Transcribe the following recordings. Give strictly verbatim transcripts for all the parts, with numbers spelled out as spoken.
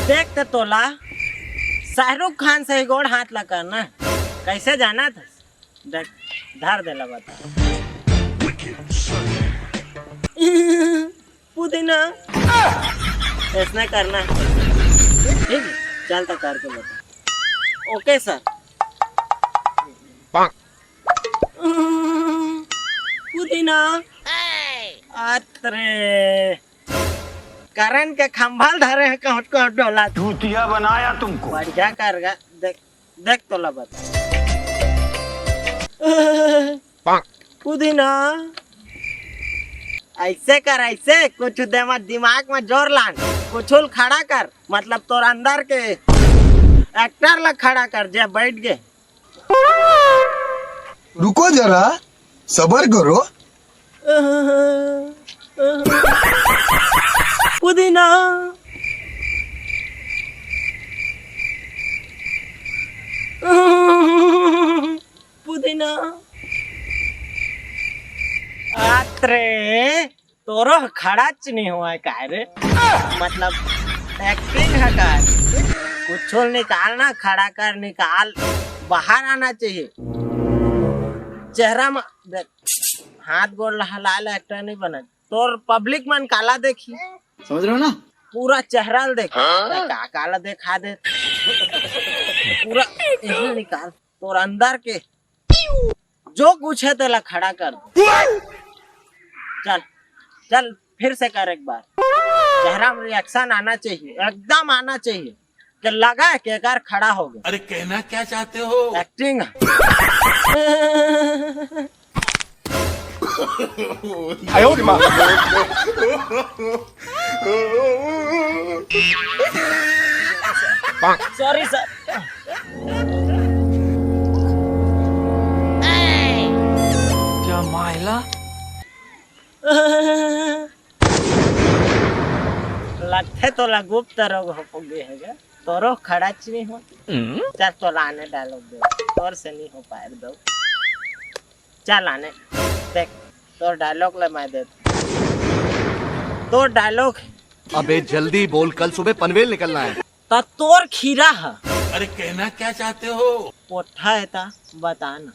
देख त तोला शाहरुख खान से ही गोड़ हाथ ला करना। कैसे जाना था? देख, धर दे ला बता। पुदीना। ऐसने करना है। ठीक है, चल तो करके बता। ओके सर। पुदीना। अतरे। करंट के खंभा ल धरे हे, कहूँ कहूँ डोला। चूतिया बनाया तुमको। बढ़िया कर गा। देख, देख तोला बता। पुदीना। ऐसे कर, ऐसे कुछ दे मत, दिमाग में जोर लान, कुछ ल खड़ा कर, मतलब तोर अंदर के एक्टर ला खड़ा कर, जे बैठ गे। रुको जरा, सबर करो। पुदीना। पुदीना। अतरे। तोरो खड़ाच नहीं हुआ है काय रे? मतलब एक्टिंग है काय? कुछ निकालना, खड़ा कर, निकाल, बाहर आना चाहिए। चेहरा में देख, हाथ गोड़ हला ले, एक्टर नहीं बना। तोर पब्लिक मन काला देखी, समझ रहे हो ना? पूरा चेहरा ल देख, हाँ? का काला देखा दे, पूरा यही निकाल, तोर अंदर के जो कुछ है तेला खड़ा कर दे। चल, चल, फिर से कर एक बार। चेहरा में रिएक्शन आना चाहिए, एकदम आना चाहिए कि लगा है कि एकर खड़ा हो गया। अरे, कहना क्या चाहते हो? एक्टिंग। Sorry sir. क्या मायला? लगथे तोला गुप्त रोग हो गे हे गा। तोरो खड़ाच नहीं हो। चल तोला आने डायलॉग दे। तोर से नहीं हो पाए दो। चल आने। देख, तोर डायलॉग ले मैं दे। तोर डायलॉग। अबे जल्दी बोल, कल सुबह पनवेल निकलना है। त तोर खीरा ह। अरे कहना क्या चाहते हो? पोट्ठा हे त बता ना।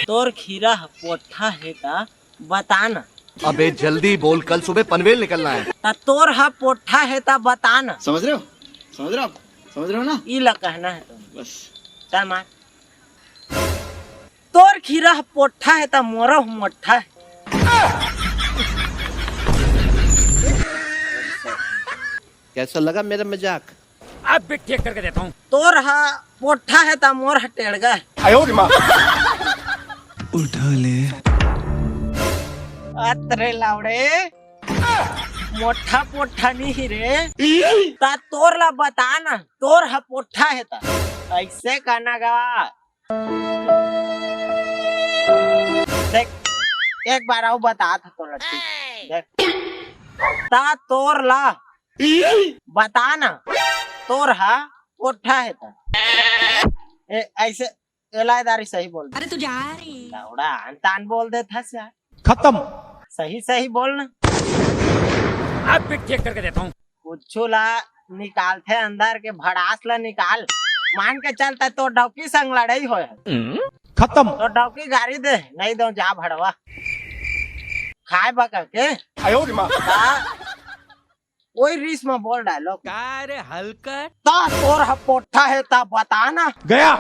तोर खीरा ह पोट्ठा हे त बता ना। अबे जल्दी बोल, कल सुबह पनवेल निकलना है। त तोर ह पोट्ठा हे त बता ना। समझ रहे हो? समझ रहे हो आप? समझ रहे हो ना? ई ला कहना है तुम। बस। चल मार। तोर खीरा ह पोट्ठा हे त मोरो ह मोट्ठा हे। कैसा लगा मेरा मजाक? अब भी ठीक करके देता हूँ। तोर ह पोट्ठा हे त मोर ह टेड़गा हे। आयो रे माँ। उठा ले। अतरे लावड़े, मोट्ठा पोट्ठा नहीं ही रे। त तोर ला बता ना, तोर ह पोट्ठा हे त। ऐसे कहना गा। देख, एक बार अउ बतात हँव तोला, ठीक? देख, त तोर ला बता ना, तोर ह पोट्ठा हे त। ए, ऐसे एलायदारी सही बोल दे। अरे तू जा रे। लौड़ा अनतान बोल देथस यार। खत्म। सही सही बोल ना। अब भी ठीक करके देता हूँ। कुछु ला निकालथे अंदर के भड़ास ला निकाल। मान के चल त तोर डौकी संग लड़ई होय हे। खत्म। तोर डौकी गारी दे, नहीं दो जा भड़वा। खाए बा कह के। आयो रे माँ। का? ओई रीस म बोल डायलॉग। का रे हलकट? त तोर ह पोट्ठा हे त बता ना। गया।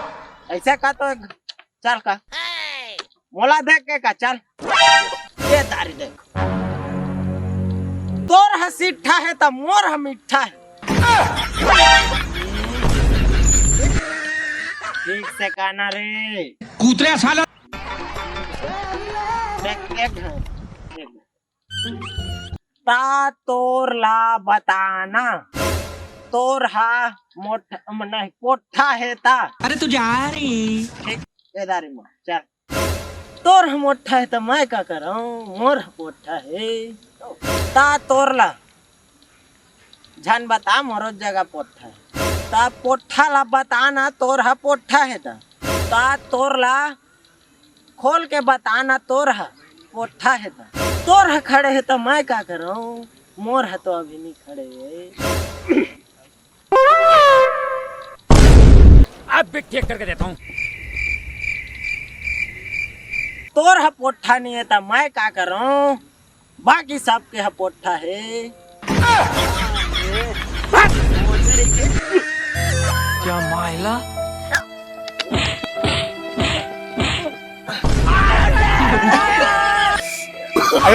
ऐसे का तो एक चल का। मोला देख के का चल। ये दारी देख। तोर ह सिट्ठा हे त मोर ह मिट्ठा हे। ठीक से कहना रे। कूतरे साला। देख, देख, देख। त तोर ला बताना, तोर ह मोठ-, नहीं, पोट्ठा हे त। अरे तू जा रे। ठीक, ए दारी म, चल। तोर ह मोट्ठा हे त मैं का करंव, मोर ह पोट्ठा हे। त तोर ला झन बता, मोरो जगह पोट्ठा हे। त पोट्ठा ला बताना, तोर ह पोट्ठा हे त। त तोर ला खोल के बता ना, तोर ह पोट्ठा हे त। तोर ह खड़े हे त मैं का करंव? मोर ह तो अभी नहीं खड़े हे। अब भी ठीक करके देता हूँ। तोर ह पोट्ठा नहीं है त मैं का करूँ? बाकी सबके ह पोट्ठा हे। क्या मायला? No,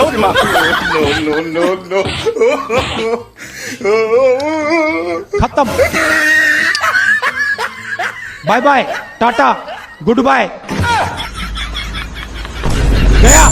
no, no, no। खत्म। बाय बाय, टाटा, गुड बाय, गया।